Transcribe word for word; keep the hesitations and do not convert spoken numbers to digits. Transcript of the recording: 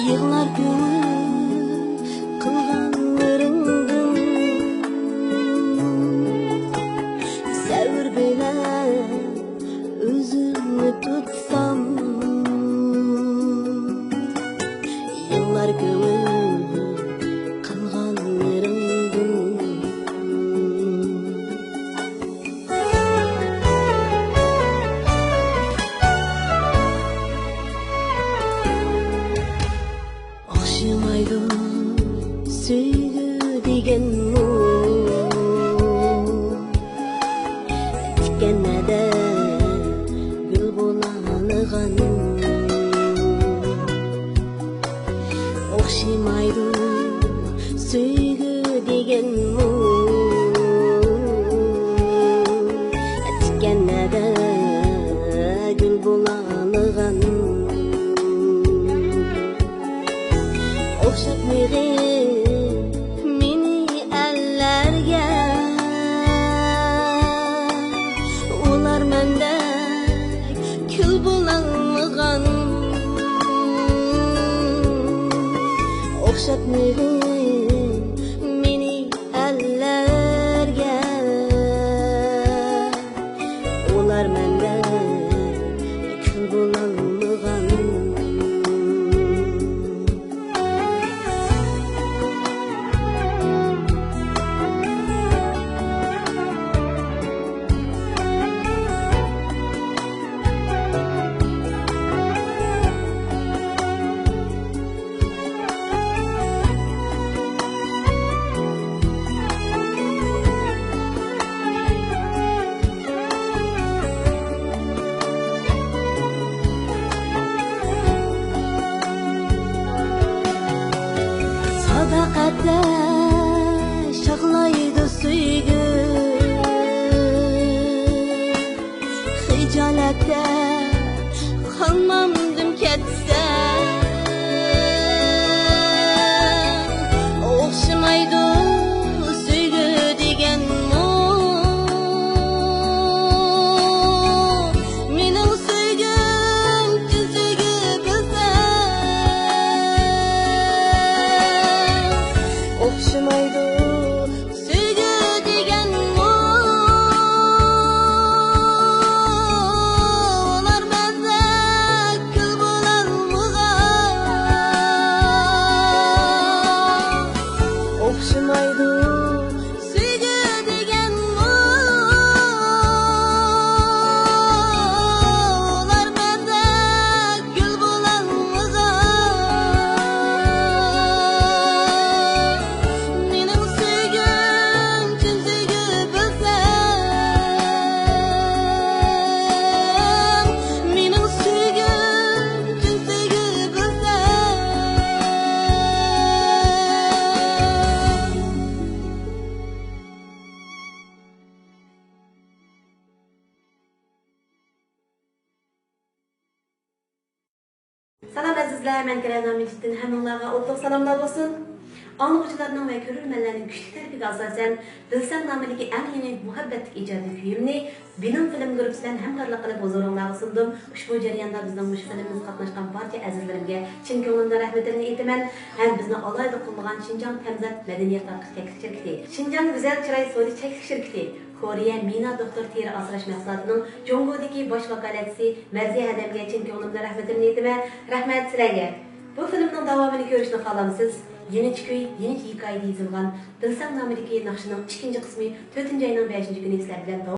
يىغلار كۆڭۈل قىلغانلىرىڭدىن، سەۋر بىلەن ئۆزۈمنى تۇتسام، يىغلار كۆڭۈل قىلغانلىرىڭدىن. ئوخشىمايدۇ سۆيگۈ دېگەنمۇ، تىكەنلەردە گۈل بولالىغان. ئوخشىمايدۇ سۆيگۈ دېگەنمۇ، تىكەنلەردە گۈل بولالىغان. ئوخشاتمىغىن مېنى ئەللەرگە، ئۇلار مەندەك كۈل بولالمىغان. ئوخشاتمىغىن مېنى ئەللەرگە، ئۇلار مەندەك كۈل بولالمىغان. ساداقەتتە شاخلايدۇ سۆيگۈ، خىجالەتتە قالمامدىم كەتسەڭ. ئوخشىمايدۇ سۆيگۈ دېگەنمۇ، مېنىڭ سۆيگۈم چىن سۆيگۈ بىلسەڭ. ئوخشىمايدۇ سۆيگۈ دېگەنمۇ، ئۇلار مەندەك كۈل بولالمىغان. ئوخشىمايدۇ سۆيگۈ دېگەنمۇ، ئۇلار مەندەك گۈل بولالمىغان. مېنىڭ سۆيگۈم چىن سۆيگۈ بىلسەڭ، مېنىڭ سۆيگۈم چىن سۆيگۈ بىلسەڭ. سالام ئەزىزلەر، مەن كىرەزا مىجىتتىن ھەممىڭلارغا ئوتلۇق سالاملار بولسۇن. ئاڭلىغۇچىلارنىڭ ۋە كۆرۈرمەنلەرنىڭ كۈچلۈك تەلىپىگە ئاساسەن، بىلسەڭ نامىدىكى ئەڭ يېڭى مۇھەببەتلىك ئىجادىي كۆيۈمنى بىنىڭ فىلىم گۇرۇپپىسى بىلەن ھەمكارلىق قىلىپ ھۇزۇرۇڭلارغا سۇندۇم. ئۇشبۇ جەرياندا بىزنىڭ مۇشۇ فىلىمىمىزغا قاتناشقان بارچە ئەزىزلىرىمگە چىن كۆڭلۈمدىن رەھمىتىمنى ئېيتىمەن ھەم بىزنى ئالاھىدە قوللىغان شىنجاڭ پەمزات مەدەنىيەت تارقىتىش تەكلىپ شىركىتى، شىنجاڭ گۈزەل چىراي سودا چەكلىك شىركىتى، كورېيە مىنا دوختۇر تېرە ئاسراش مەھسۇلاتىنىڭ جۇڭگودىكى باش ۋاكالەتچىسى مەرزىيە ھەدەمگە چىن كۆڭلۈمدىن رەھمىتىمنى ئېيتىمەن. رەھمەت سىلەرگە. بۇ فىلىمنىڭ داۋامىنى كۆرۈشنى خالامسىز؟ يېڭىچە كۈي، يېڭىچە ھېكايىدە يېزىلغان بىلسەڭ نامىدىكى ناخشىنىڭ ئىككىنچى قىسمى تۆتىنچى ئاينىڭ بەشىنچى كۈنى سىلەر بىلەن داۋام